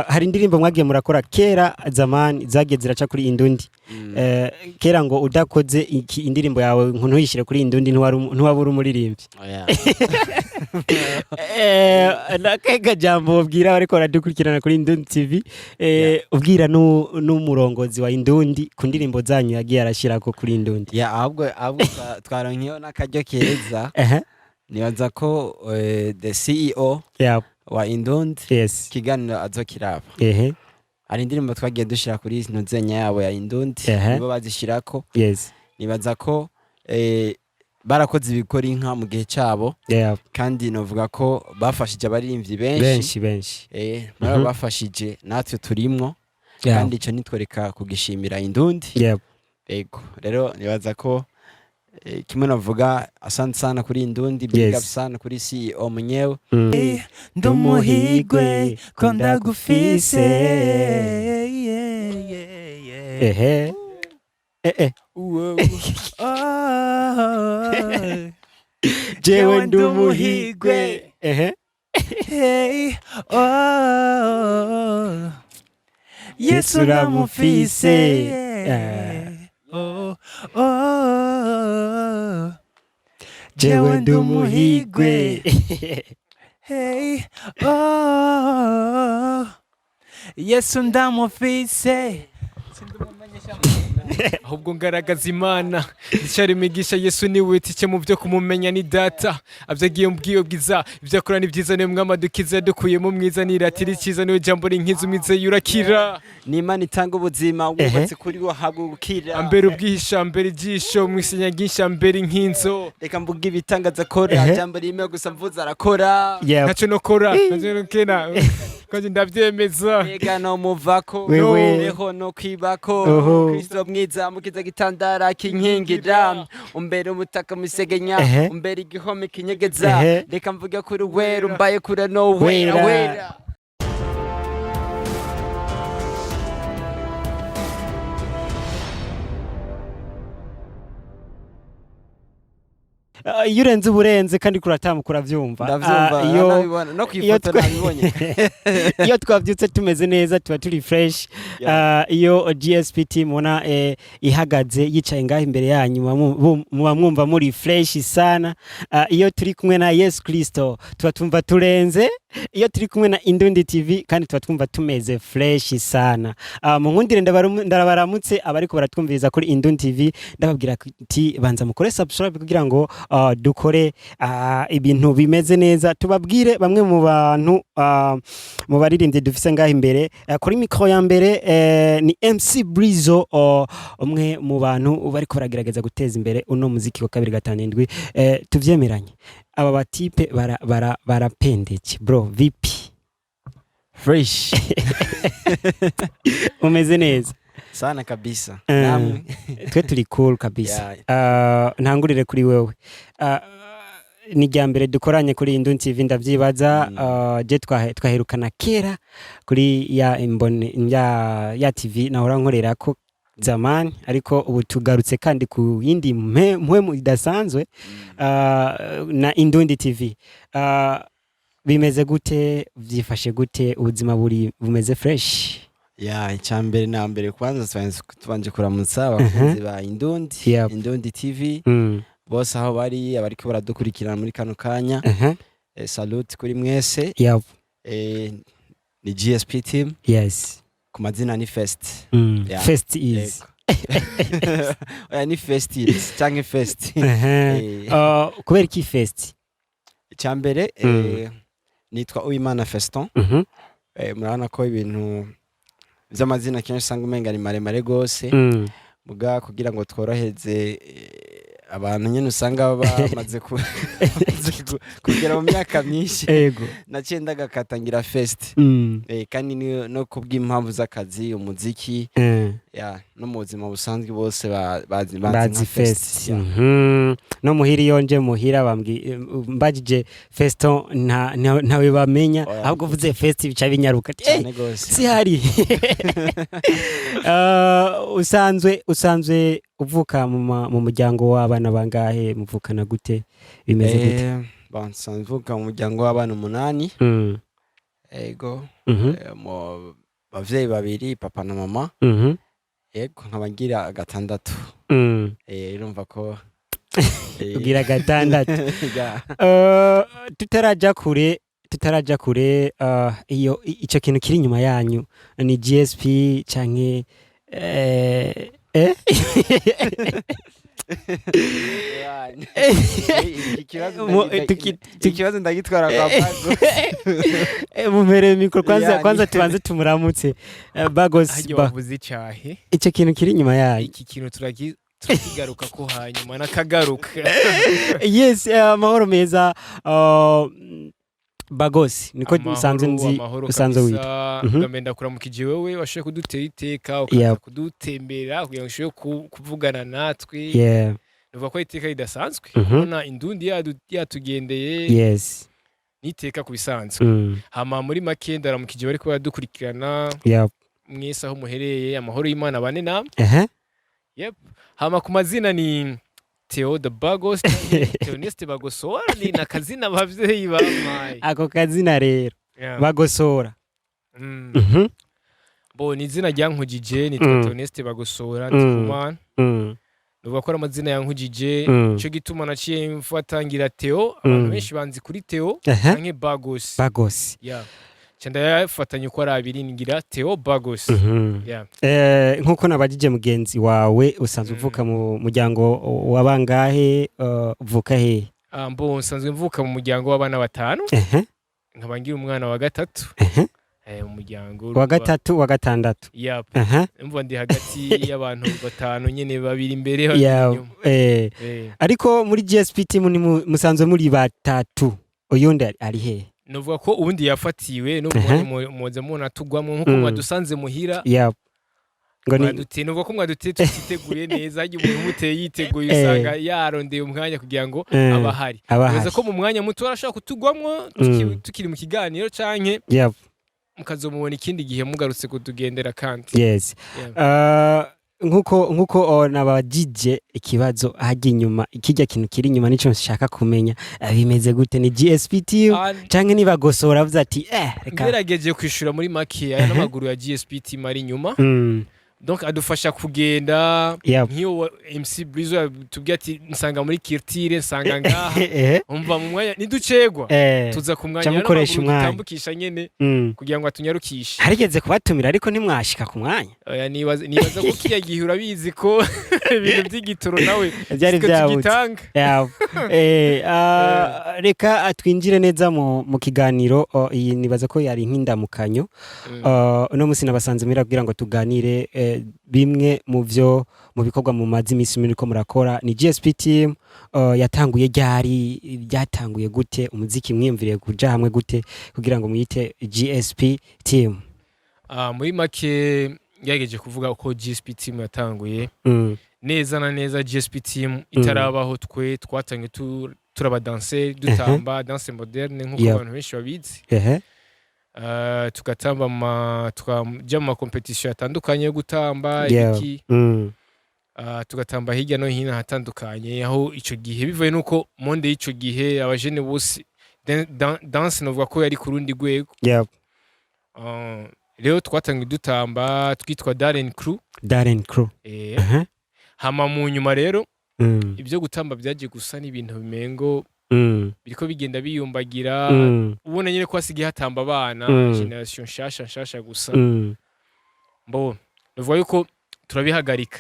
Hari indirimbo mwagiye murakora kera zamani zagiye ziraca kuri Indundi. Kera ngo udakoze indirimbo yawe ntuyishyire kuri Indundi ntiwabura umuririmbyi. Oya. Nakega jambo ubwira bariko baradukurikirana kuri Indundi TV, ubwira n'umurongozi wa Indundi ku ndirimbo zanyu yagiye arashirako kuri Indundi. Ya, ahubwo twaronkeyo n'akaryo keza. Nibaza ko the CEO wa Indundi ikiganiro azokiraba. Hari indirimbo twagiye dushira kuri ntuzenya yabo ya Indundi, nibo bazishirako. Nibaza ko barakoze ibikora inka mu gihe cabo, kandi novuga ko bafashije abaririmbyi benshi. Benshi benshi. Nabo bafashije, natwe turimwo, kandi ico nitwereka kugishimira Indundi. Ego, rero nibaza ko kimwe navuga, asante sana kuri Indundi, big up sana kuri CEO mwenyewe. Ndumuhigwe ko ndagufise, yeah, yeah, yeah. Ehe eh eh. Oh, Jewe ndumuhigwe, ehe. Hey, oh, Yesu namufise. Oh, oh, jewe ndumuhigwe. Hey, oh, Yesu ndamufise. Ahubwo ngaragaza Imana ndicara imigisha. Yesu niwe tike mu byo kumumenya, ni data abyagiye mu bwiyo bwiza, ibyo akora ni byiza, niwe mwami adukiza dukuyemo mwiza, niratira icyiza, niwe jambo rinkiza, umwizeye urakira. Ni Imana itanga ubuzima, wubatse kuri wo ahabwa gukira. Ambere ubwihisha, mbere ijisho mwisenya ryinshi, ambere inkinzo. Reka mvuge ibitangaza akora, jambo rimwe gusa mvuze arakora. Ntacyo nokora, ntacyo nokena kandi ndabyemeza. Mbega no muvako Wewe. Eho no kwibako. Kristo mwiza mukiza, gitandara kinkingira, umbere umutaka musegenya, umbere igihome kinyegeza. Reka mvuge kuri wera umbaye kure no wera. Wera. Wera. Iyo urenze uburenze kandi kuratambuka uravyumva. Ndavyumva. Ah, iyo nabibona no iyo kwifoto nabibonye. Iyo twabyutse tumeze neza tuba turi fresh. Iyo GSPT mubona ihagaze yicaye ngaho imbere yanyu, muba mwumva muri fresh sana. Iyo turi kumwe na Yesu Kristo tuba twumva turenze. Iyo turi kumwe na Indundi TV kandi tuba twumva tumeze fresh sana. Mu nkundire ndabaramutse abariko baratwumviriza kuri Indundi TV, ndababwira ati banza mukore subscribe kugira ngo dukore ibintu bimeze neza, tubabwire bamwe mu bantu mu baririmbyi dufise ngaho imbere. Kuri mikoro ya mbere ni MC Brizo, umwe mu bantu bariko baragerageza guteza imbere uno muziki wa 257. Tuvyemeranye, aba batipe barapendeke bro. VP. Fresh. Umeze neza? Sana kabisa. Namwe? Twe turi cool kabisa. Ntangurire kuri wewe. Ni irya mbere dukoranye kuri Indundi TV, ndavyibaza. Je twaherukana kera kuri ya imbone ya TV nahora nkorerako zamani, ariko ubu tugarutse kandi ku yindi mpwemu idasanzwe na Indundi TV. Bimeze gute? Vyifashe gute? Ubuzima buri bumeze fresh? Ya, icyambere na mbere kwanza tubanje kuramutsa abakunzi ba Indundi, Indundi TV, bose aho bari, abariko baradukurikirana muri kano kanya. Salute kuri mwese. Ni GSP team. Ku mazina ni Fest. Yeah. Fest is Yego. Oya, ni Fest is canke Fest. Kubera iki Fest? Icyambere, nitwa Uwimana Feston. Murabona ko ibintu vy'amazina kenshi usanga umenga ni maremare gose, muga kugira ngo tworohereze abantu nyene usanga bamaze kugera mu myaka myinshi, naciye ndagakata ngira Fest. Kandi no kubw'impamvu z'akazi, umuziki, ya, no mu buzima busanzwe bose bazi bazi nka Fest. Ya. No muhira, iyo nje muhira mbajije Feston ntawe bamenya. Oya. Ahubwo uvuze Fest bica binyaruka. Cyane gose. Sihari. Usanzwe uvuka mu muryango w'abana bangahe? Muvukana gute? Bimeze gute? Bon, nsanzwe mvuka mu muryango w'abana umunani. Ego. Mu bavyeyi babiri, papa na mama. Ego, nkaba ngira gatandatu. Urumva ko Ugira gatandatu. Yeah. Tutaraja kure, iyo ico kintu kiri inyuma yanyu ni GSP canke eh? Iki kibazo iki kibazo ndagitwara kwa Bago. Mumpereye micro kwanza. Yani. Kwanza tubanze tumuramutse. Bagos. Harya Ba wavuze icyahe? Ico kintu kiri inyuma yanyu. Iki kintu turakigaruka ko hanyuma nakagaruka. Yes, amahoro meza, Bagos, niko nsanzwe nzi Amahoro usanzwe kabisa. witwa. Bwa ndakuramukije wewe washoboye kudutera iteka, ukaza kudutembera kugira ngo ushobore kuvugana natwe. Nuvuga ko iteka ridasanzwe kubona Indundi yatugendeye, n'iteka ku bisanzwe. Hama muri make ndaramukije bari kuba badukurikirana mwese aho muhereye, amahoro y'Imana bane namwe. Yep. Hama ku mazina ni Theo the Bagos canke Theoneste Bagosora, ni nakazina abavyeyi bampaye. Ako kazina rero, Bagosora. Bo ni izina ryankujije, nitwa Theoneste Bagosora Ndikumana. Nuvuga ko ari amazina yankujije, ico gituma naciye mfata ngira Theo, abantu benshi banzi kuri Theo canke Bagos. Bagos. Yeah. Ca ndayafatanya uko ari abiri, ngira Theo Bagos. Yeah. Nkuko nabajije mugenzi wawe, usanzwe uvuka mu muryango wa bangahe? Uvuka hehe? Ah, mbo nsanzwe mvuka mu muryango w'abana batanu, nkaba ngira umwana wa gatatu. Mu muryango Wa urumva- gatatu, wa gatandatu. Yep. Umva, ndi hagati y'abantu batanu nyene, babiri imbere, babiri inyuma. Ariko muri GSP team ni musanzwe muri batatu, uyundi ari hehe? Novuga ko ubundi yafatiwe no muza mubona tugwamwo nkuko mwadusanze muhira. Ngo ni Mwaduteye, novuga ko mwaduteye tutiteguye neza. Harya umuntu umuteye yiteguye, usanga yarondeye umwanya kugira ngo aba ahari. Aba Nibaza ahari. ko mu mwanya muto arashobora kutugwamwo tukiri mu kiganiro, canke mukazomubona ikindi gihe mugarutse kutugendera kandi. Yes. Nkuko nabajije ikibazo, hajya inyuma kijya kintu kiri inyuma nico nshaka kumenya. Bimeze gute? Ni GSP team Ah, canke nibagosora avuze ati reka? Ngerageje kwishura muri make, aya n'amaguru ya GSP team ari inyuma, donc adufasha kugenda. Nk'iyo MC Brizo yatubwiye ati nsanga muri Kirtire, nsanga ngaha, umva mu mwanya niducegwa, tuza ku mwanya Ca mukoresha n'amaguru umwanya. dutambukisha nyene kugira ngo atunyarukishe. Harigeze kubatumira ariko ntimwashika ku mwanya. Oya, nibaza ko kiya gihe urabizi ko ibintu by'igitoro nawe byari sitwe byabuze. tugitanga. Yeah. Reka twinjire neza mu kiganiro. Iyi nibaza ko yari nk'indamukanyo. Uno munsi nabasanze muhira kugira ngo tuganire bimwe mu byo mu bikorwa mu mazi imisi muriko murakora. Ni GSP team, yatanguye ryari? Byatanguye gute? Umuziki mwiyumviriye kuja hamwe gute kugira ngo mwite GSP team? Ah, muri make ngerageje kuvuga uko GSP team yatanguye, neza na neza GSP team itarabaho, twe twatangiye turaba danse, dutamba danse moderne nk'uko abantu benshi babizi. Tugatamba tukaja mu ma compétition atandukanye yo gutamba ibiki. Tugatamba hirya no hino ahatandukanye, aho ico gihe bivuye nuko monde y'ico gihe abajene bose danse novuga ko yari ku rundi rwego. Rero twatangiye dutamba twitwa Darren Crew. Darren Crew. Hama mu nyuma rero ibyo gutamba byagiye gusa n'ibintu bimengo biriko bigenda biyumbagira, ubona nyine ko hasigaye hatamba abana, génération nshasha nshasha gusa. Mbo nuvuga yuko turabihagarika,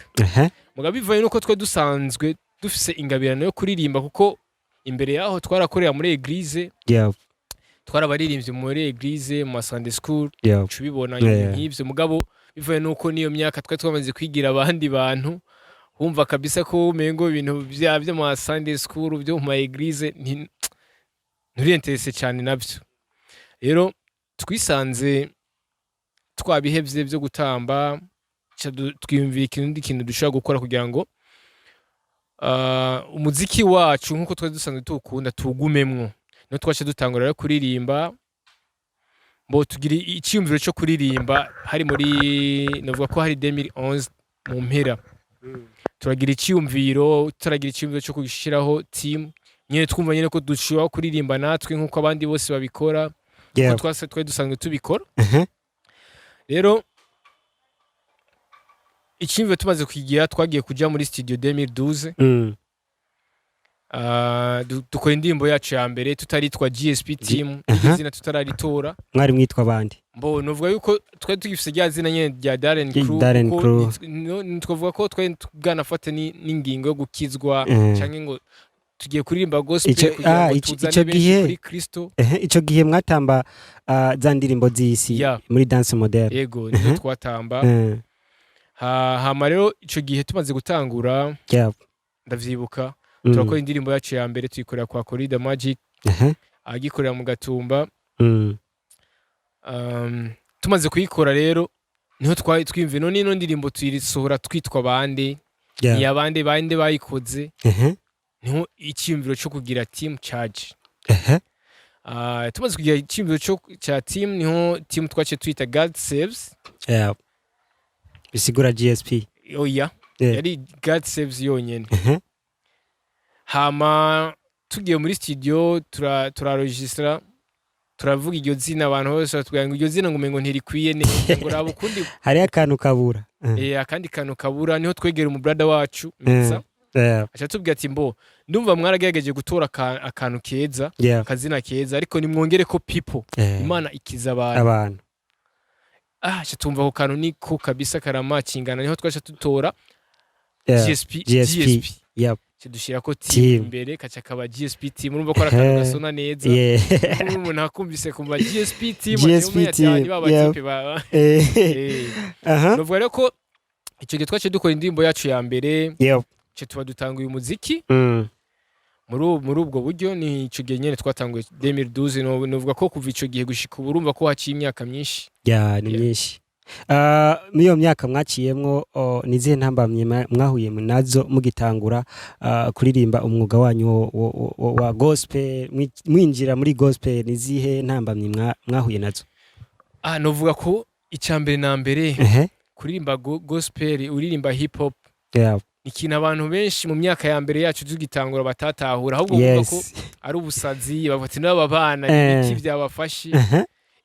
mugabo bivuye nuko twe dusanzwe dufise ingabirano yo kuririmba, kuko imbere yaho twarakorera muri église, twarabaririmbye muri église, mu ma Sunday school, ubibona nk'ivyo. Mugabo bivuye nuko niyo myaka twari twamaze kwigira abandi bantu, wumva kabisa ko umengo ibintu vya vyo mu ma Sunday school, byo mu ma église, nturi intéressé cyane navyo. Rero twisanze twabihevye byo gutamba, ca twiyumvira ikindi kintu dushobora gukora kugira ngo umuziki wacu nk'uko twari dusanzwe tuwukunda tuwugumemwo. Niho twaca dutangura rero kuririmba. Bo tugira icyiyumviro cyo kuririmba hari muri, navuga ko hari 2011 mu mpera. Turagira icyiyumviro cyo gushyiraho team nyine, twumva nyine ko dushobora kuririmba natwe nk'uko abandi bose babikora. Kuko twari dusanzwe tubikora. Rero icyiyumviro tumaze kukigira, twagiye kuja muri studio 2012. Dukora indirimbo yacu ya mbere tutaritwa GSP Team, iryo zina tutararitora. Mwari mwitwa bande? Mbo novuga yuko twari tugifise rya zina nyene rya Darren Crew. Darren Kuko Crew. Twavuga ko twari bwanafate n'ingingo yo gukizwa canke ngo tugiye kuririmba gospel kugira ngo tuzane ico benshi kuri Kristo. Ehe, ico gihe mwatamba za ndirimbo z'isi muri dance moderne? Yego, nizo twatamba. Hama rero ico gihe tumaze gutangura, ndavyibuka, turakora indirimbo yacu ya mbere, tuyikorera kwa Corida Magic, agikorera mu Gatumba. Tumaze kuyikora rero niho twari twiyumviye, none ino ndirimbo tuyisohora twitwa bande? Ni abande bande bayikoze? Niho icyiyumviro cyo kugira team charge. Tumaze kugira icyiyumviro cya team, niho team twaciye twita God Saves. Yeah. Bisigura GSP? Oya, yari God Saves yonyene. Hama tugiye muri studio, turaregistra, turavuga iryo zina, abantu bose batubwira ngo iryo zina ngo umengo ntirikwiye neza, ngo raba ukundi. Hariho akantu kabura. Akandi kantu kabura. Niho twegera umubrada wacu Mitsa, aca atubwira ati: "Mbo ndumva mwaragerageje gutora akantu keza, akazina keza, ariko nimwongere ko people, Imana ikiza abantu." Abantu. Aca tumva ako kantu niko kabisa karamakingana, niho twaca dutora GSP. GSP. GSP. Aca dushirako team Team. imbere, kaca kaba GSP team. Urumva ko ari akantu gasona neza. Ubu umuntu akumvise kumva GSP team, GSP aca umenya ati, team, "Ah, ni ba batipe ba." Novuga rero ko icyo gihe twaciye dukora indirimbo yacu ya mbere, ce tuba dutanguye umuziki muri ubwo buryo. Ni ico gihe nyene twatanguye 2012. Novuga ko kuva ico gihe gushika ubu, urumva ko haciye imyaka myinshi. Ya, ni myinshi. Muri iyo myaka mwaciyemwo, ni izihe ntambamyi mwahuye nazo mugitangura kuririmba umwuga wanyu wa gospel, mwinjira muri gospel? Ni izihe ntambamyi mwahuye nazo? Novuga ko icya mbere na mbere, kuririmba gospel, uririmba hip hop, ni ikintu abantu benshi mu myaka ya mbere yacu tugitangura batatahura, ahubwo bumva ko ari ubusazi, bavuga ati: "N'aba bana ibiki byabafashe?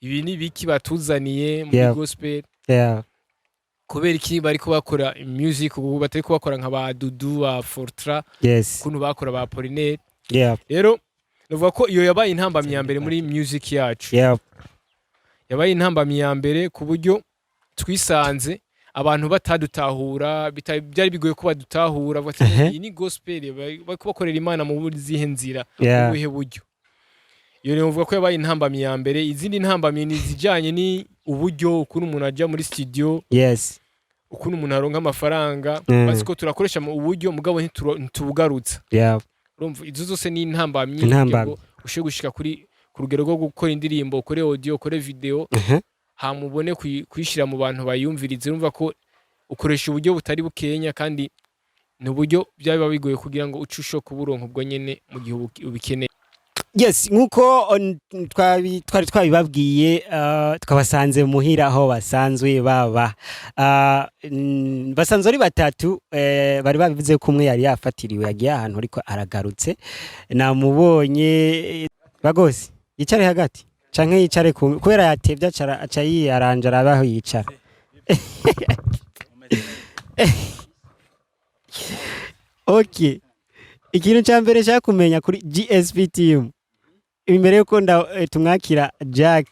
Ibi ni ibiki batuzaniye muri gospel? Kubera iki bariko bakora music ubu, batari bakora nka ba Dudu, ba Fortra, ukuntu bakora ba Apollinaire?" Rero novuga ko iyo yabaye intambamyi ya mbere muri music yacu. Yabaye intambamyi ya mbere ku buryo twisanze abantu batadutahura, byari bigoye ko badutahura, bavuga ati: "Iyi ni gospel, bariko bakorera Imana mu zihe nzira, mu buhe buryo?" Iyo nivuga ko yabaye intambamyi ya mbere. Izindi ntambamyi ni izijanye ni uburyo, ukuntu umuntu ajya muri studio, ukuntu umuntu aronka amafaranga. Bazi ko turakoresha mu uburyo, mugabo ntitubugarutsa. Urumva izo zose ni intambamyi Intambamyi. kugira ngo ushobore gushika kuri ku rugero rwo gukora indirimbo, ukore audio, ukore video, hama ubone kuyishyira mu bantu bayumvirize. Urumva ko ukoresha uburyo butari bukenya, kandi ni uburyo byaba bigoye kugira ngo uce ushobore kuburonka ubwo nyene mu gihe ubikeneye. Yes, nkuko twari twabibabwiye, twabasanze muhira aho basanzwe baba. Basanzwe ari batatu. Bari babivuze ko umwe yari yafatiriwe, yagiye ahantu ariko aragarutse, namubonye. Bagosi yicare hagati canke yicare kubera yatevye, aca yiyaranja arabe aho yicara. Okay, ikintu ca mbere nshaka kumenya kuri GSP team, imbere yuko tumwakira Jack,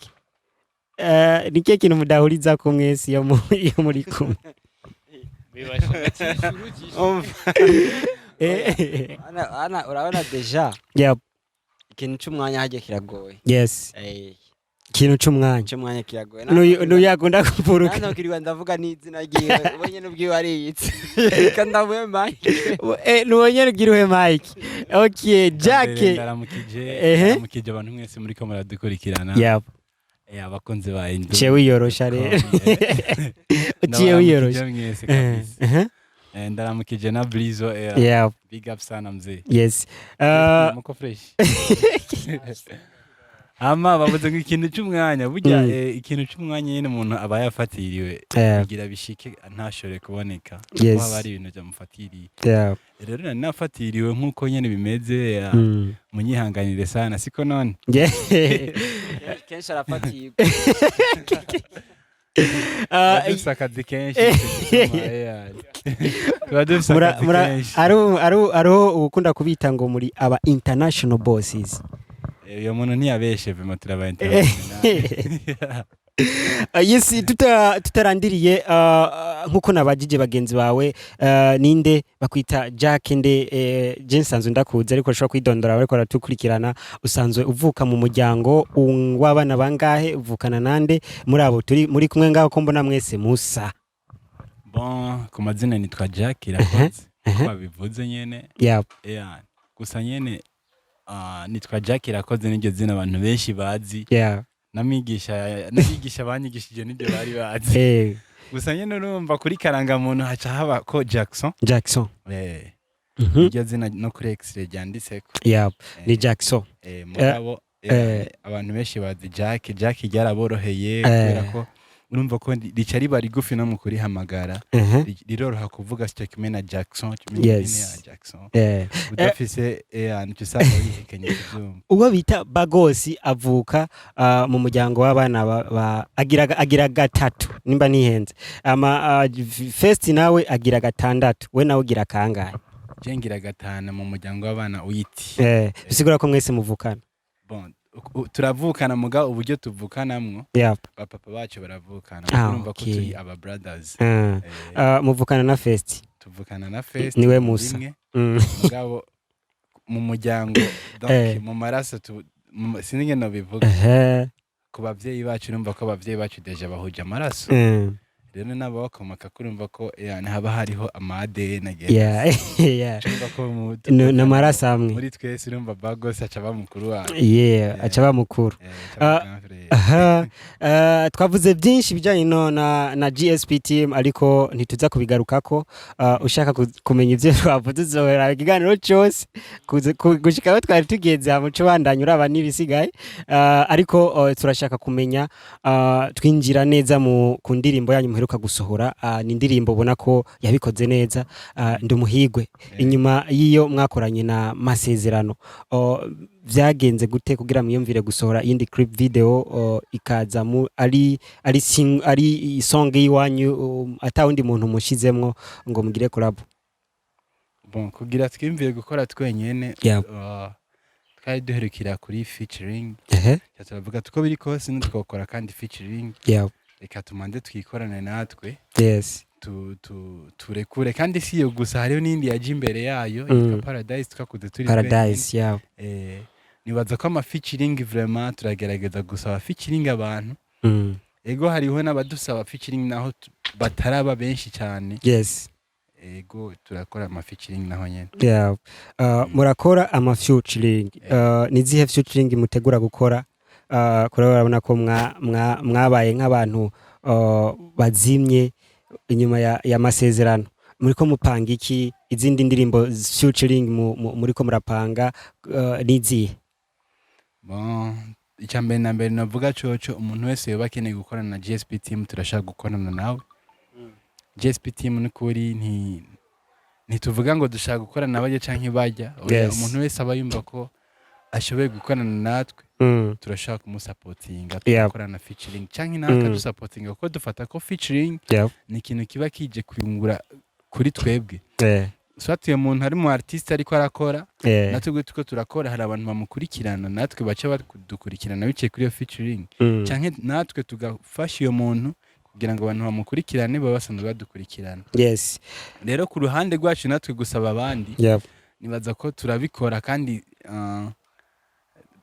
ni kihe kintu mudahuriza ko mwese iyo muri kumwe? Umva. Urabona déjà ikintu c'umwanya harya kiragoye. Ikintu c'umwanya. C'umwanya kiragoye. Nuyakunda kuvuruka. Ntanokiriwe ndavuga n'izina ryiwe, ubu nyene ubwiwe ariyitse. Reka ndamuhe mike. Nuwo nyene ugira uhe mike. Okay, Jack. Mbere ndaramukije, ndaramukije abantu mwese muriko muradukurikirana. Abakunzi ba Indu. Uciye wiyorosha rero. Uciye wiyorosha. Mwese kabisa. Ndaramukije na Blizo. Big up sana mzee. Muko fresh. Hama bavuze ngo ikintu c'umwanya burya, ikintu c'umwanya nyene umuntu aba yafatiriwe kugira bishike ntashobore kuboneka, kuko haba hari ibintu vyamufatiriye. Rero nari nafatiriwe nk'uko nyene bimeze, munyihanganire sana, siko none? Yeah. Kenshi arafatirwa. Tuba dufise akazi kenshi, tuba dufise akazi kenshi. Hariho ukunda kubita ngo muri aba international bosses. Uyo muntu ntiyabeshe vraiment, turaba international. Yes, tutarandiriye, nkuko nabajije bagenzi bawe, ninde bakwita Jack nde? Je nsanzwe ndakuzi, ariko ushobora kwidondora bariko baratukurikirana. Usanzwe uvuka mu muryango w'abana bangahe? Uvukana nande muri abo turi muri kumwe ngaho, ko mbona mwese musa? Bon, ku mazina nitwa Jack Irakoze, uko babivuze nyene. Yeah. Gusa nyene nitwa Jack Irakoze, niryo zina abantu benshi bazi. N'abigisha banyigishije niryo bari bazi. Gusa nyene urumva kuri karangamuntu haca haba ko Jackson. Jackson. Iryo zina no kuri X-ray ryanditseko. Ni Jackson. Mugabo abantu benshi bazi Jack. Jack ryaraboroheye kubera ko urumva ko rica riba rigufi no mu kurihamagara. Riroroha kuvuga, sicyo kimwe na Jackson, kimwe ya Jackson. Udafise nicyo usanga wihekenye kubyumva. Uwo bita Bagosi avuka mu muryango w'abana agira gatatu nimba nihenze, ama First nawe agira gatandatu. We nawe ugira kangahe? Je ngira gatanu mu muryango w'abana uyiti. Bisigura ko mwese muvukana? Bon, turavukana, muga uburyo tuvukanamwo, bapapa bacu baravukana. Urumva ko turi aba brothers. Muvukana na First? Tuvukana na First. Niwe Musa. Rimwe. Mugabo mu muryango, donc mu maraso sinzi ingene nobivuga. Ku bavyeyi bacu, urumva ko abavyeyi bacu déjà bahuje amaraso. Rero n'ababakomoka, kurumva ko yani haba hariho ama ADN agenda. Urumva ko Ni amaraso amwe. Muri twese, urumva Bagos aca aba mukuru wacu. Aca aba mukuru. Aca aba grand frère. Aha, twavuze byinshi bijyanye no na GSP team, ariko ntituza kubigarukako. Ushaka kumenya ibyo twavuze, uzohera ikiganiro cyose gushika aho twari tugeze, muco bandanya uraba n'ibisigaye. Ariko turashaka kumenya, twinjira neza mu ku ndirimbo yanyu muheruka gusohora. Ni indirimbo ubona ko yabikoze neza, ndi umuhigwe. Inyuma y'iyo mwakoranye na Masezerano, vyagenze gute kugira mwiyumvire gusohora iyindi clip video, ikaza mu ari song y'iwanyu, ata wundi muntu mushizemwo ngo mugire collab? Bon, kugira twiyumvire gukora twenyene, twari duherukira kuri featuring. Ca turavuga tuko biri kose ntitwokora kandi featuring, reka tumanze twikorane natwe, turekure. Kandi si iyo gusa, hariho n'indi yaje imbere yayo yitwa Paradise, twakoze turi Paradise, yeah. twenyene. Nibaza ko ama featuring vraiment turagerageza gusaba featuring abantu. Ego, hariho n'abadusaba featuring naho bataraba benshi cyane. Ego, turakora ama featuring naho nyene. Yeah. Murakora ama featuring. Ni zihe featuring mutegura gukora? Kuri urabona ko mwabaye nk'abantu bazimye inyuma ya Masezerano. Muriko mupanga iki? Izindi ndirimbo featuring muriko murapanga nizihe? Bon, icya mbere na mbere navuga coco, umuntu wese yoba akeneye gukorana na GSP team, turashaka gukorana nawe. GSP team n'ukuri ntituvuga ngo dushaka gukorana bajya canke bajya. Oya, umuntu wese aba yumva ko ashoboye gukorana natwe, turashaka kumusapotinga, tugakorana featuring canke nawe akadusapotinga, kuko dufata ko featuring ni ikintu kiba kije kuyungura kuri twebwe. Soit uyo muntu ari mu artiste ariko arakora, natwe tuko turakora, hari abantu bamukurikirana, natwe baca badukurikirana biciye kuri iyo featuring, canke natwe tugafasha iyo muntu kugira ngo abantu bamukurikirane baba basanzwe badukurikirana. Rero ku ruhande rwacu natwe gusaba abandi, nibaza ko turabikora kandi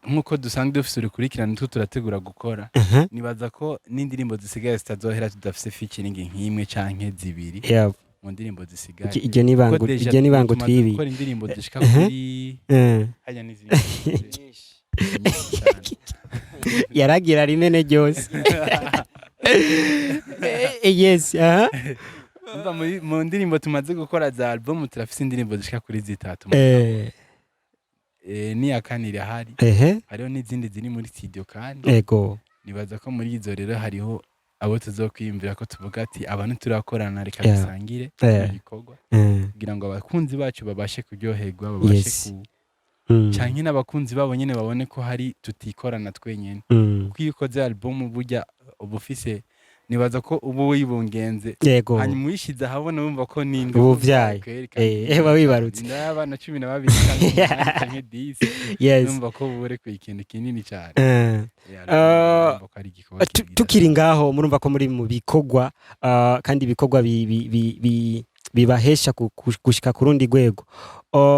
nk'uko dusanzwe dufise urukurikirane two turategura gukora, nibaza ko n'indirimbo zisigaye zitazohera tudafise featuring nk'imwe canke zibiri mu ndirimbo zisigaye. Iryo ni ibanga Kuko déjà iryo ni ibanga tumaze twibi. gukora indirimbo zishika kuri hajya n'izindi nyinshi cyane. Yaragira rimene ryose. Yes, aha. Umva, mu ndirimbo tumaze gukora za album, turafise indirimbo zishika kuri zitatu. N'iya kane irahari. Hariho n'izindi ziri muri studio kandi nibaza ko muri izo rero hariho abo tuzokwiyumvira ko tuvuga ati abantu turakorana, reka dusangire kino gikorwa kugira ngo abakunzi bacu babashe kuryoherwa, babashe ku canke n'abakunzi babo nyene babone ko hari tutikorana twenyene, kuko iyo ukoze album burya uba ufise, nibaza ko uba wibungenze, hanyuma uyishize ahabona wumva ko ninde Uba uvyaye. Uba wibarutse. Inda y'abana 12 canke 8 canke 10, numva ko uba urekuye ikintu kinini cyane. Yeah, urumva ko ari igikorwa kigira Tukiri cyane. ngaho, murumva ko muri mu bikorwa, kandi ibikorwa bibahesha gushika ku rundi rwego.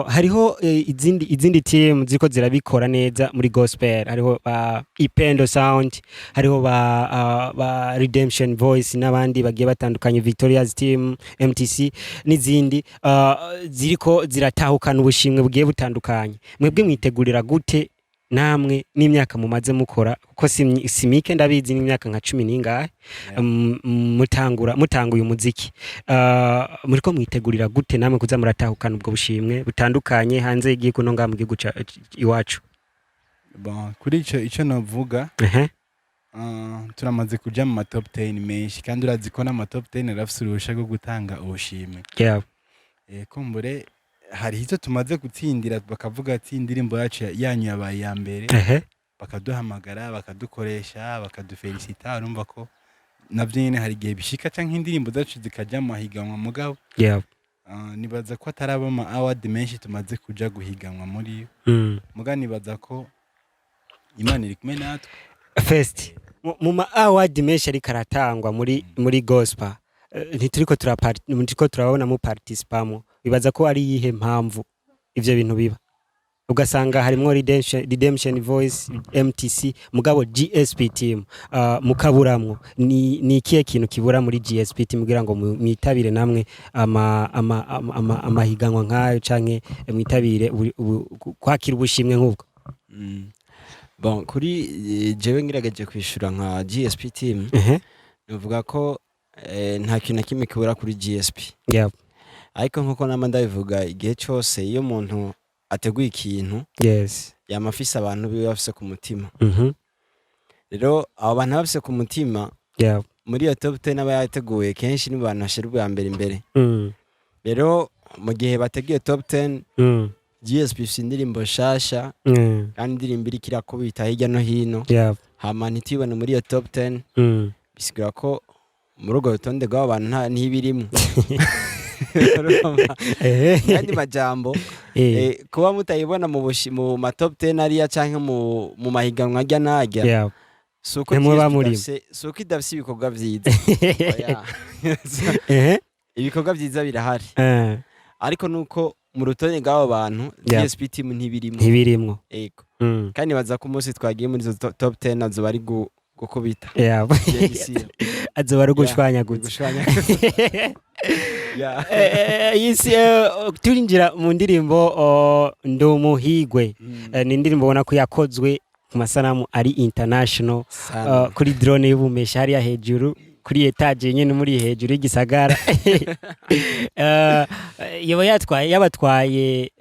Hariho izindi team ziriko zirabikora neza muri gospel. Hariho ba Ipendo Sound, hariho ba Redemption Voice n'abandi bagiye batandukanye, Victoria's Team, MTC n'izindi, ziriko ziratahukana ubushimwe bugiye butandukanye. Mwebwe mwitegurira gute namwe n'imyaka mumaze mukora, kuko si mike, ndabizi n'imyaka nka 10 n'ingahe mutanguye umuziki, muriko mwitegurira gute namwe kuza muratahukana ubwo bushimwe butandukanye hanze y'igihugu no ngaha mu gihugu iwacu? Bon, kuri ico novuga, turamaze kuja mu ma top 10 menshi, kandi urazi ko n'ama top 10 arafise uruhusha rwo gutanga ubushimwe. Kumbure hari izo tumaze gutsindira, bakavuga ati indirimbo yacu yanyu yabaye iya mbere, bakaduhamagara, bakadukoresha, bakadufelicita. Urumva ko navyo nyene hari igihe bishika, canke indirimbo zacu zikaja mu mahiganwa, mugabo nibaza ko ataraba ama award menshi tumaze kuja guhiganwa muri yo, muga nibaza ko Imana iri kumwe natwe. First, mu ma award menshi ariko aratangwa muri gospel, ntituriko turabona mu participamo. Bibaza ko ari iyihe mpamvu ivyo bintu biba, ugasanga harimwo Redemption Voice, MTC, mugabo GSP Team mukaburamwo? Ni ikihe kintu kibura muri GSP Team kugira ngo mwitabire namwe amahiganwa nk'ayo, canke mwitabire kwakira ubushimwe nk'ubwo? Bon, kuri jewe ngerageje kwishura nka GSP Team, nuvuga ko nta kintu na kimwe kibura kuri GSP, ariko nkuko nama ndabivuga igihe cyose, iyo umuntu ateguye ikintu yama afise abantu biwe bafise ku mutima. Rero abo bantu bafise ku mutima muri iyo top 10 aba yateguye, kenshi nibo bantu bashira ubwa mbere imbere. Rero mu gihe bateguye top 10, GSP ifise indirimbo nshasha kandi indirimbo iriko irakubita hirya no hino, hama ntituyibone muri iyo top 10, bisigura ko muri urwo rutonde rw'abo bantu nta ntibirimo. Urumva? Yandi majambo, kuba mutayibona mu ma top 10 ariya canke mu mahiganwa ajya n'ajya, si uko Ntimuba GSP murimo. Si uko idafise ibikorwa vyiza. Oya. Ibikorwa vyiza birahari, ariko nuko mu rutonde rw'abo bantu GSP Team ntibirimo. Ntibirimwo. Ego. Kandi baza ko umunsi twagiye muri izo top 10 nazo bari gukubita. JDC. Azoba ari ugushwanyaguza. Gushwanya. Yeah. Isi, turinjira mu ndirimbo Ndi Umuhigwe. Ni indirimbo ubona ko yakozwe ku masanamu ari international, Sana. Kuri drone y'ubumesha hariya hejuru kuri étage nyene muri hejuru y'igisagara. Yoba yatwaye, yabatwaye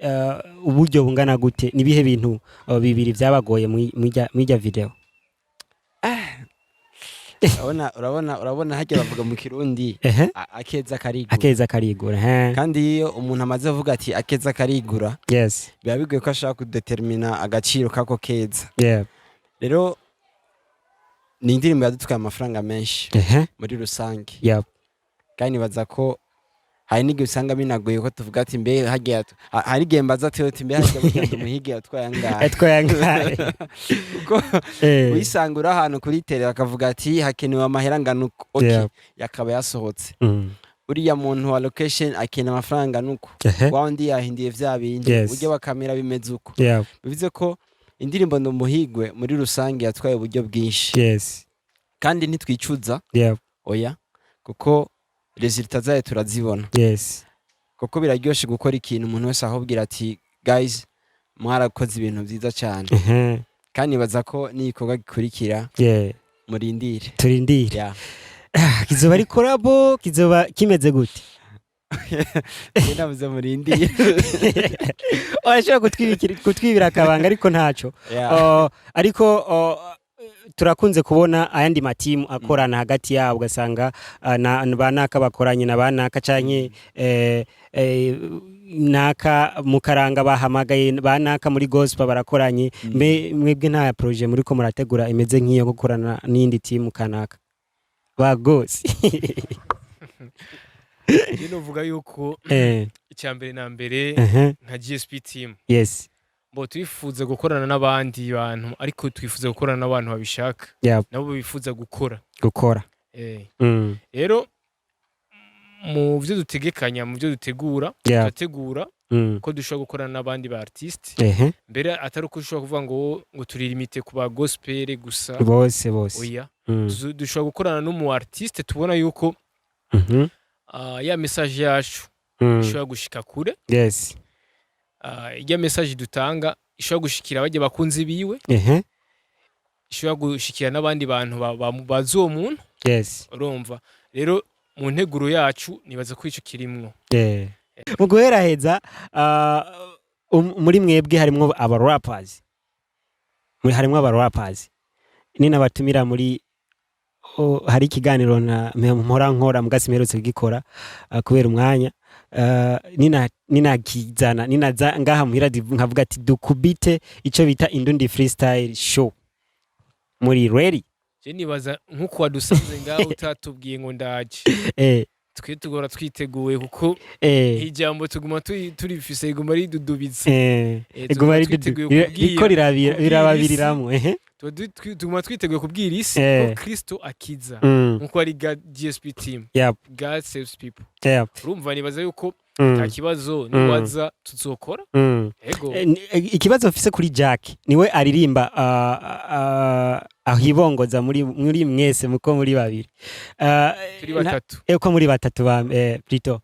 uburyo bungana gute? Nibihe bintu bibiri byabagoye mw'irya video? Urabona hajya bavuga mu Kirundi akeza karigura. Akeza karigura, he. Kandi iyo umuntu amaze avuga ati akeza karigura, biba bigoye ko ashaka kudetermina agaciro k'ako keza. Rero ni indirimbo yadutwaye amafaranga menshi muri rusange, kandi nibaza ko hari n'igihe usanga binagoye ko tuvuga ati mbe hagiye hari igihe mbaza ati mbe harya burya Ndi Umuhige yatwaye angahe? Yatwaye angahe? Kuko wisanga uri ahantu kuri tele bakavuga ati hakenewe amahera angana uku, okay, yakaba yasohotse. Uriya muntu wa location akeneye amafaranga angana uku, wa wundi yahinduye vya bindi, ujya wa kamera bimeze uko. Bivuze ko indirimbo Ndi Umuhigwe muri rusange yatwaye uburyo bwinshi, kandi ntitwicuza. Oya, kuko résultat zayo turazibona, kuko biraryoshe gukora ikintu umuntu wese ahubwira ati guys, mwarakoze ibintu byiza cyane. Kandi nibaza ko n'igikorwa gikurikira, murindire. Turindire. Yeah. Ah, kizoba ari collabo? Kizoba kimeze gute? Njye navuze murindire. Urashobora kutwibira akabanga, ariko ntaco. Yeah. Ariko turakunze kubona ayandi matimu akorana hagati yabo, ugasanga na ba naka bakoranye na ba naka, canke naka mu karanga bahamagaye ba naka muri gospel barakoranye. Mbe mwebwe nta projet muriko murategura imeze nk'iyo gukorana n'iyindi timu kanaka ba gose? Njye novuga yuko icya mbere na mbere, nka GSP team, bo twifuza gukorana n'abandi bantu, ariko twifuza gukorana n'abantu babishaka, nabo bifuza gukora. Gukora. Rero mu byo dutegekanya, mu byo dutegura, turategura ko dushobora gukorana n'abandi ba artiste, mbere atari uko ushobora kuvuga ngo turi limité ku ba gospel gusa. Bose bose. Oya. Dushobora gukorana n'umu artiste tubona yuko ya message yacu ishobora gushika kure, ya message dutanga ishobora gushikira bajya bakunzi biwe, ishobora gushikira n'abandi bantu bazi uwo muntu. Urumva rero, mu nteguro yacu nibaza ko ico kirimwo. Mu guheraheza, muri mwebwe harimwo aba rappers, muri harimwo aba rappers, ninabatumira muri hari ikiganiro na mpora nkora mugasi mperutse kugikora kubera umwanya, ninakizana ninaza ngaha muhira nkavuga ati dukubite ico bita Indundi Freestyle Show, muri ready? Je nibaza nk'uko wadusanze ngaho utatubwiye ngo ndaje, twe tugora twiteguye kuko ijambo tuguma turifise, riguma ridudubiza. Iguma Tuguma ridudu twiteguye riko kubwira birababiriramwo ehe. Tuba tuguma twiteguye kubwira isi ko Kristo akiza, nkuko ari GSP team, God saves people. Urumva, nibaza yuko nta kibazo, niwaza tuzokora. Ego. Ikibazo mfise kuri Jack, niwe aririmba ahibongoza muri mwese muko muri babiri. Turi batatu. Ko muri batatu ba plutôt.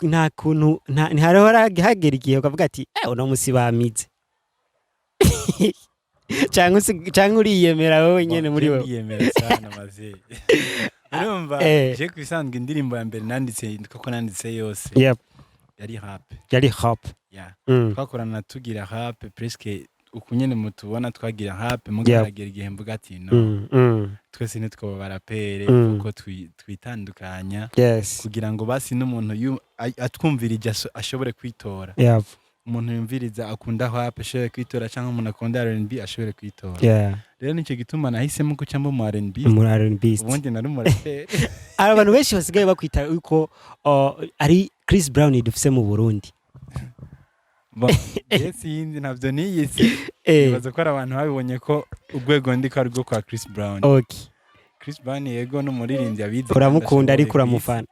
Nta kuntu ntihariho hagera igihe ukavuga ati uno musi bamize, canke uriyemera wowe nyene muri wewe? Ndiyemera sana maze, urumva, je kubisanzwe indirimbo ya mbere nanditse, koko nanditse yose, yari rap. Yari rap. Yeah. Twakorana tugira rap presque uku nyene mutubona, twagira rap mugaragera igihe mvuga ati no, twese ntitwoba barapere, kuko twitandukanya kugira ngo basi n'umuntu atwumvirije ashobore kwitora. Umuntu yumviriza akunda rap ashobore kwitora, cyangwa umuntu akunda R&B ashobore kwitora. Rero nicyo gituma nahisemo guca mba mu R&B. Muri R&B. Ubundi nari umuraperi. Hari abantu benshi basigaye bakwita yuko ari Chris Brown dufise mu Burundi. Bon, je sinzi, ntabyo niyise. Nibaza ko hari abantu babibonye ko urwego ndiko ari rwo kwa Chris Brown. Chris Brown, yego, ni umuririmbyi abizi kandi Uramukunda ariko ashoboye ku isi. uramufana?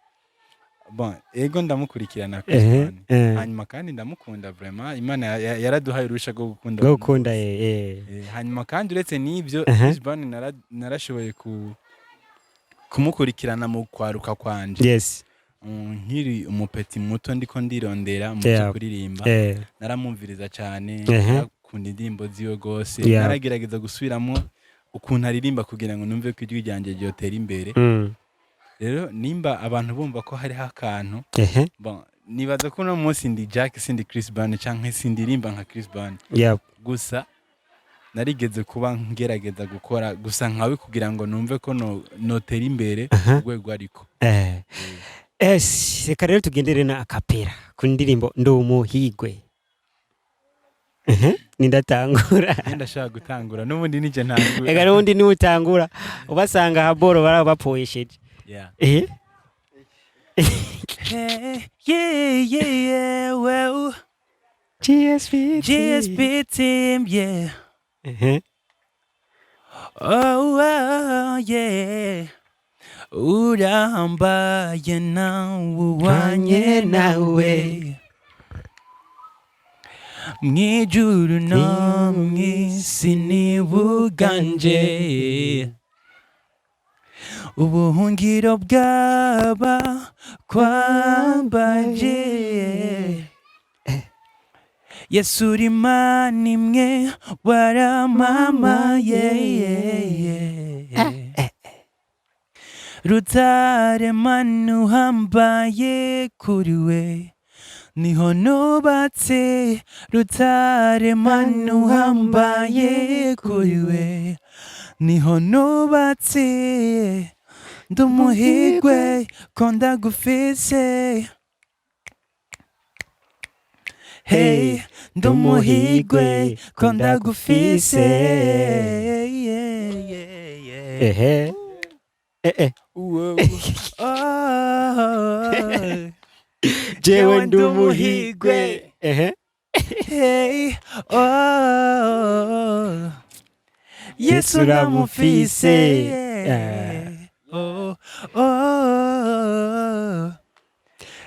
Bon, yego, ndamukurikirana Chris Brown. Hanyuma kandi ndamukunda vraiment, Imana yaraduhaye uruhusha rwo gukunda rwo abantu gukunda. bose. Hanyuma kandi uretse n'ibyo, Chris Brown narashoboye kumukurikirana mu kwaruka kwanje. Nkiri umupeti muto ndiko ndirondera mu byo kuririmba, naramwumviriza cyane, narakunda indirimbo ziwe rwose. Naragerageza gusubiramo ukuntu aririmba kugira ngo numve ko ijwi ryanjye ryotera imbere. Rero nimba abantu bumva ko hariho akantu, bon, nibaza ko uno munsi ndi Jack, sindi Chris Brown canke sindirimba nka Chris Brown. Gusa narigeze kuba ngerageza gukora gusa nkawe kugira ngo numve ko notera imbere urwego ariko. Es, reka rero tugendere na a cappella ku ndirimbo Ndi Umuhigwe. Nindatangura. Njye ndashaka gutangura, n'ubundi nije ntangura. Reka n'ubundi niwe utangura, ubasanga haboro baraba bapoyesheje. Hey, yeah, well, GSP. GSP team, yeah. Oh, yeah. Urambaye nawe Uhwanye uhwanye nawe. nawe mwijuru no mwisi ni buganje, ubuhungiro bwaba kwambaje. Yesu uri Imana imwe waramamaye. Rutare Mana uhambaye, kuri we niho nubatse. Rutare Mana uhambaye, kuri we niho nubatse. Ndumuhigwe ko ndagufise. Hey, ndumuhigwe ko ndagufise. Yeah. Ehe, eh eh. Oh. Jewe ndumuhigwe, ehe. Hey, oh. Yesu ndamufise. Oh.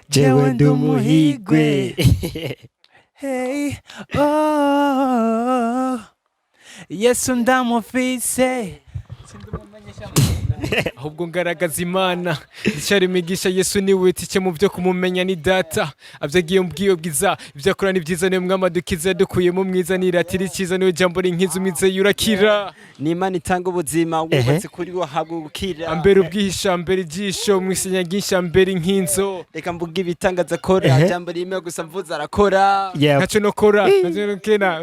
Jewe ndumuhigwe. Hey, oh. Yesu ndamufise. Ahubwo ngaragaza Imana ndicyari imigisha. Yesu niwe tike mu byo kumumenya ni data abyagiye mu bwiyo bwiza, ibyo akora ni byiza, niwe mwami adukiza yadukuyemo mwiza, niratira icyiza, niwe jambo rinkiza umwizeye urakira. Ni Imana itanga ubuzima, wubatse kuri we ahabwa gukira. Ambera ubwihisha, ambera ijisho mwisenya ryinshi, ambera inkinzo. Reka mvuge ibitangaza akora. Jambo rimwe gusa mvuze arakora. Ntacyo nokora, ntacyo nokena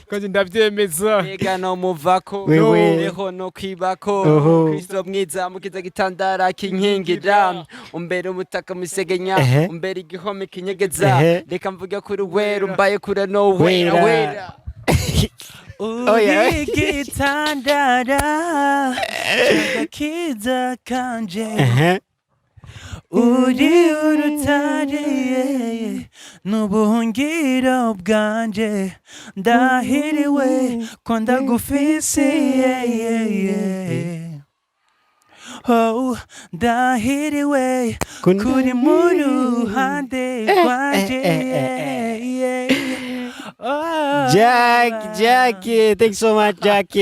kandi ndabyemeza. Mbega no muvako? Wewe. Neho no kwibako. Kristo mwiza mukiza, gitandara kinkingira, umbere umutaka musegenya, umbere igihome kinyegeza. Reka mvuge kuri wera umbaye kure no wera. Wera. Wera. Oh, yeah. Uri igitandara cy'agakiza kanje, uri urutare n'ubuhungiro bwanje. Ndahiriwe ko ndagufise. Oh, ndahiriwe kuri mu ruhande rwanje. Oh. Jack, Jack, thanks so much, Jack.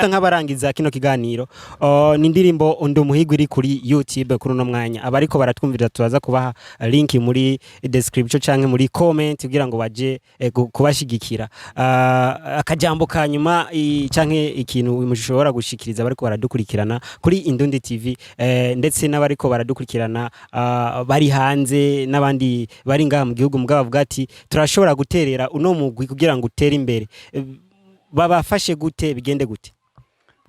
Nk'abarangiza kino kiganiro, ni indirimbo Ndi Umuhigwi iri kuri YouTube kuri uno mwanya. Abariko baratwumvira turaza kubaha link muri description canke muri comment kugira ngo baje kubashigikira. Akajambo ka nyuma canke ikintu mushobora gushikiriza abariko baradukurikirana kuri Indundi TV, ndetse n'abariko baradukurikirana bari hanze n'abandi bari ngaha mu gihugu, mugabo bavuga ati turashobora guterera uno mugwi kugira ngo utere imbere, babafashe gute, bigende gute?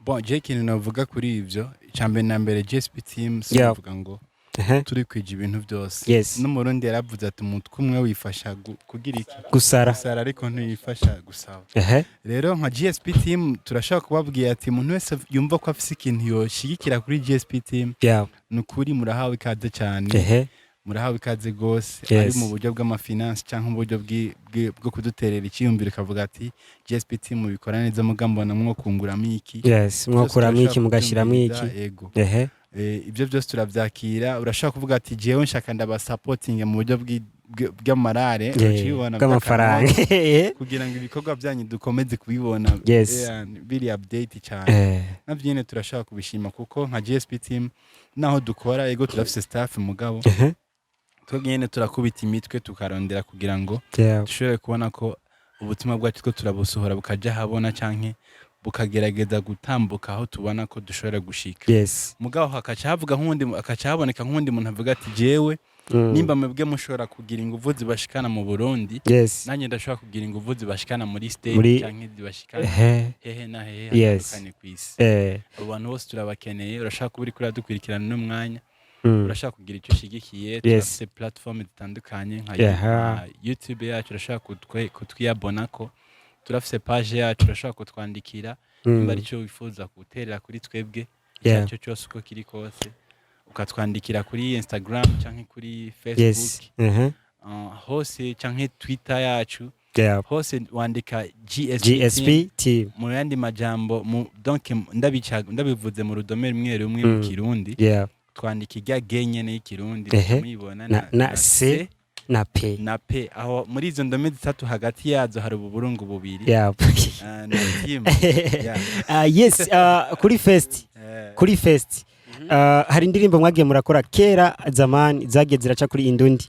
Bon, je ikintu navuga kuri ivyo, icya mbere na mbere, GSP team sivuga ngo turi kwija ibintu byose. N'Umurundi yaravuze ati umutwe umwe wifasha kugira iki? Gusara. Gusara, ariko ntiyifasha gusaba. Rero nka GSP team turashobora kubabwira ati umuntu wese yumva ko afise ikintu yoshigikira kuri GSP team, ni ukuri murahawe ikaze cyane. Murahawe ikaze rwose. Ari mu buryo bw'ama finance cyangwa uburyo bwo kuduterera icyiyumviro, ukavuga ati GSP team bikora neza, muga mbona mwo kunguramo iki. Yes, mwokuramo iki, Byose mugashyiramo iki. turashobora kubyumviriza, yego. Ibyo byose turabyakira. Urashobora kuvuga ati jewe nshaka ndabasapotinga mu buryo bw'amarare, ucibona, bw'amafaranga. bw'akanoti, kugira ngo ibikorwa byanyu dukomeze kubibona biri update cyane. Navyo nyene turashobora kubishima, kuko nka GSP team naho dukora, yego turafise staff, mugabo twebwe nyene turakubita imitwe tukarondera kugira ngo dushobore kubona ko ubutumwa bwacu two turabusohora bukaja habona canke bukagerageza gutambuka aho tubona ko dushobora gushika. Mugabo hakaca havuga nk'undi, hakaca haboneka nk'undi muntu avuga ati jewe nimba mwebwe mushobora kugira inguvu zibashikana mu Burundi, nanjye ndashobora kugira inguvu zibashikana muri state canke zibashikana hehe na hehe hatandukanye ku isi. Abo bantu bose turabakeneye. Urashaka kuba uriko uradukurikirana uno mwanya, urashaka kugira icyo ushigikiye, turafise platform zitandukanye nka nka YouTube yacu, urashaka kutwiyabonako, turafise page yacu, urashaka kutwandikira nimba ari cyo wifuza guterera kuri twebwe, icyo cyose uko kiri kose, ukatwandikira kuri Instagram canke kuri Facebook, hose, canke Twitter yacu, hose wandika GSP team. GSP team. Mu yandi majambo donc ndabica ndabivuze mu rudome rumwe rumwe mu Kirundi, twandika irya G nyene y'Ikirundi, muyibona, na C na P. Na P. Aho muri izo ndome zitatu hagati yazo hari ububurungu bubiri. Na team. Yeah. Yes, kuri fest, kuri fest. Hari indirimbo mwagiye murakora kera zamani, zagiye ziraca kuri Indundi.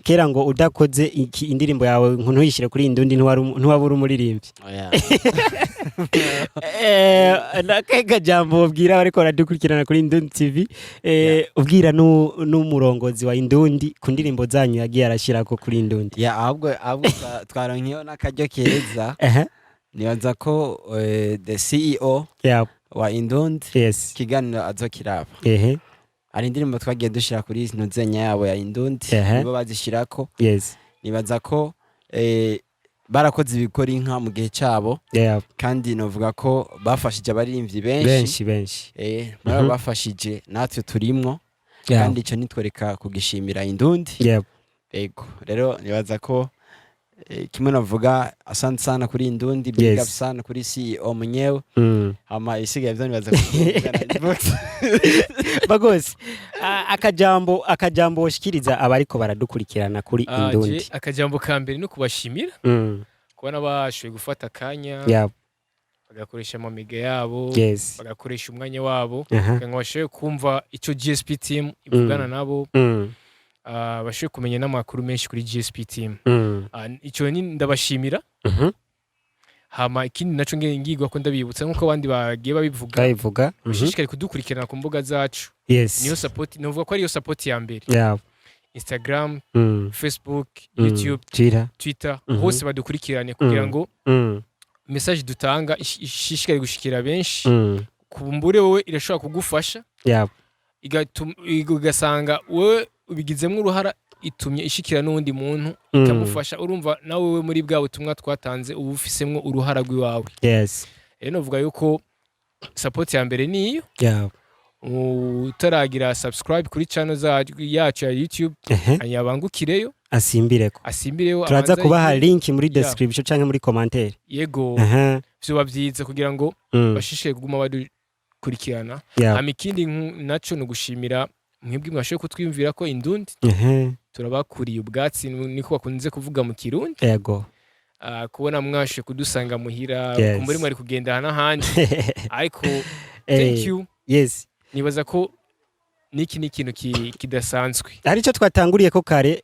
Kera ngo udakoze indirimbo yawe ngo ntuyishyire kuri Indundi, ntiwabura umuririmbyi. Oya. Nakahe jambo ubwira bariko baradukurikirana kuri Indundi TV, ubwira n'umurongozi wa Indundi ku ndirimbo zanyu yagiye arashyirako kuri Indundi? Ya, ahubwo twaronkeyo n'akaryo keza. Nibaza ko the CEO wa Indundi ikiganiro azokiraba. Hari indirimbo twagiye dushira kuri ntuzenya yabo ya Indundi, nibo bazishirako. Nibaza ko barakoze ibikora inka mu gihe cyabo, kandi novuga ko bafashije abaririmbyi benshi. Benshi benshi. Muri abo bafashije natwe turimwo, kandi ico nitwereka kugishimira Indundi. Ego, rero nibaza ko kimwe navuga, asante sana kuri Indundi, big up sana kuri CEO mwenyewe. Hama isigaye vyo nibaza ko tuzovugana inbox. Bagosi, akajambo woshikiriza abariko baradukurikirana kuri Indundi? Je, akajambo ka mbere ni ukubashimira kubona bashoboye gufata akanya, bagakoresha amamega yabo, bagakoresha umwanya wabo kugira ngo bashobore kumva icyo GSP team ivugana nabo, bashobore kumenya n'amakuru menshi kuri GSP team. Icyo ni ndabashimira. Hama ikindi naco ngirwa ko ndabibutsa, nk'uko abandi bagiye babivuga, babivuga. Bashishikare kudukurikirana ku mbuga zacu. Niyo support, novuga ko ariyo support ya mbere: Instagram, Facebook, YouTube, Twitter. Twitter, hose badukurikirane kugira ngo message dutanga ishishikare gushikira benshi. Kumbure wowe irashobora kugufasha, ugasanga wowe ubigizemo uruhara, itumye ishikira n'uwundi muntu, ikamufasha. Urumva nawe wewe muri bwa butumwa twatanze uba ufisemwo uruhara rw'iwawe. Rero novuga yuko support ya mbere niyo. Utaragira subscribe kuri channel yacu ya YouTube, yabangukireyo, asimbireko. Asimbireyo. Turaza abanze kubaha link muri description canke muri commentaire. Yego. Vyoba vyiza kugira ngo bashishikare kuguma badukurikirana. Hama ikindi naco ni ugushimira mwebwe mwashoboye kutwiyumvira ko Indundi turabakuriye ubwatsi, niko bakunze kuvuga mu Kirundi. Kubona mwashoboye kudusanga muhira, kumbure mwari kugenda n'ahandi, ariko thank you. Nibaza ko niki ni ikintu kidasanzwe. Hari icyo twatanguriye ko kare,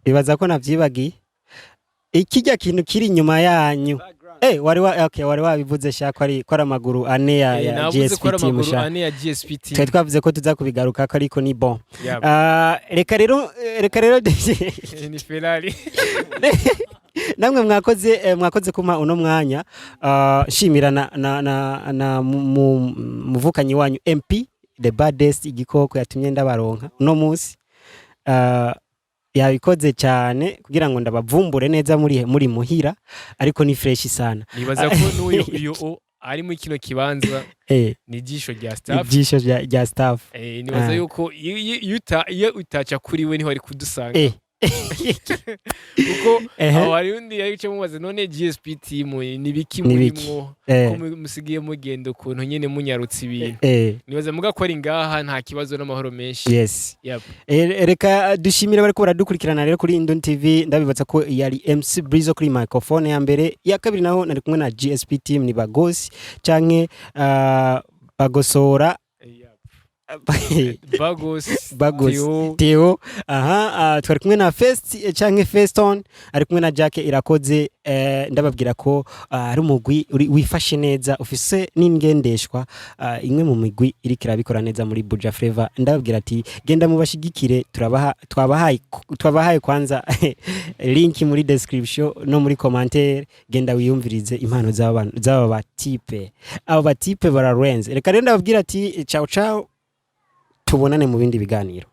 ibaza ko navyibagiye, ikijya kintu kiri inyuma yanyu. Wari wa, okay, wari wabivuze sha, ko ari amaguru ane ya, ya Navuze GSP ko ari team amaguru sha. ane ya GSP team. Twari twavuze ko tuza kubigaruka ko, ariko ni bon. Reka rero Ni Ferrari. Namwe mwakoze, mwakoze kumpa uno mwanya. Nshimira na muvukanyi wanyu MP the baddest, igikoko yatumye ndabaronka uno munsi. Yabikoze cyane kugira ngo ndabavumbure neza muri muhira, ariko ni fresh sana. Nibaza ko n'uyu iyo o ari muri kino kibanza ni ijisho rya staff. Ijisho rya staff. Nibaza yuko iyo utaca kuri we niho ari kudusanga, kuko aho hari undi yari guca mubaza: "None GSP team ni biki Ni biki? murimwo, ko musigiye mugenda ukuntu nyene munyarutse ibintu?" Nibaza muga ko ari ngaha nta kibazo n'amahoro menshi. Yep. Reka dushimire bariko baradukurikirana rero kuri Indon TV. Ndabibutsa ko yari MC Brizo kuri microphone ya mbere, ya kabiri naho nari kumwe na GSP team, ni Bagosi canke Bagosora. Yep. Bagos. Bagos. Theo. Theo. Aha, twari kumwe na Fest, canke Feston, ari kumwe na Jack Irakoze. Ndababwira ko ari umugwi wifashe neza, ufise n'ingendeshwa, imwe mu migwi iriko irabikora neza muri Buja Flavor. Ndababwira ati genda mubashigikire, turabaha, twabahaye kwanza link muri description no muri commentaire. Genda wiyumvirize impano z'aba batipe, aba batipe bararenze. Reka rero ndababwira ati ciao ciao, tubonane mu bindi biganiro.